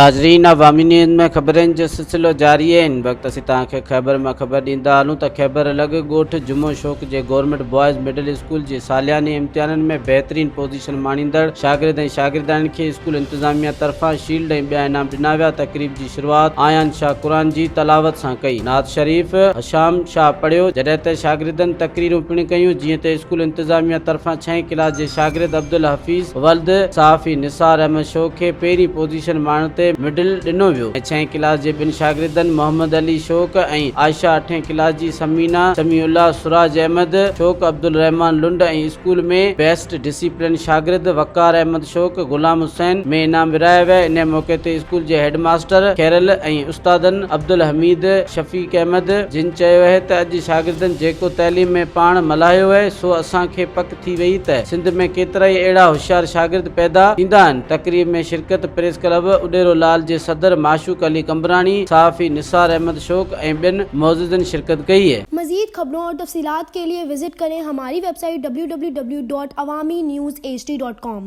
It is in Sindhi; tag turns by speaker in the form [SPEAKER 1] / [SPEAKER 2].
[SPEAKER 1] ناظرين عوامي نيوز ۾ خبرن جو سلسلو جاري آهي هن وقت اسين توهان کي خيبر مان خبر ڏيندا هلون ته خيبر لڳ ڳوٺ جمعو شوق جي گورنمينٽ بوائز مڊل اسڪول جي سالياني امتحانن ۾ بهترين پوزيشن ماڻيندڙ شاگرد ۽ شاگردياڻين کي اسڪول انتظاميا طرفان شيلڊ ۽ ٻيا انعام ڏنا ويا تقريب جي شروعات آيان شاهه قرآن جي تلاوت سان ڪئي نعت شريف هشام شاهه پڙهيو جڏهن ته شاگردن تقريرون پڻ ڪيون جيئن ته اسڪول انتظاميا طرفان ڇهين ڪلاس جي شاگرد عبدالحفيظ ولد صحافي نثار احمد شوق کي پهرين پوزيشن ماڻڻ تي مڊل ڏنو ويو ۽ ڇهين ڪلاس جي ٻن شاگردن محمد علي شوق ۽ عائشه اٺين ڪلاس جي ثمينه سميع الله Siraj Ahmed Shauq Abdul Rahman Lund ۽ school ۾ best discipline شاگرد وقار احمد شوق غلام حسين ۾ انعام ورهايا ويا انهي موقعي تي اسڪول جي هيڊ ماستر خيرل ۽ استادن عبدالحميد شفيق احمد جن چيو اهي ته اڄ شاگردن جيڪو تعليم ۾ پاڻ ملهايو اهي سو اسان کي پڪ ٿي وئي ته سنڌ ۾ ڪيترائي اهڙا هوشيار شاگرد پيدا ٿيندا آهن. تقريب ۾ شرڪت پريس ڪلب اڏيرو لال جي صدر معشوق علي قمبراڻي، صحافي نثار احمد شوق ۽ ٻين معززن شرڪت ڪئي.
[SPEAKER 2] مزيد خبرون اور تفصيلات کے لئے وزٽ ڪرين ھماري web site www.awamiNewsHD.com.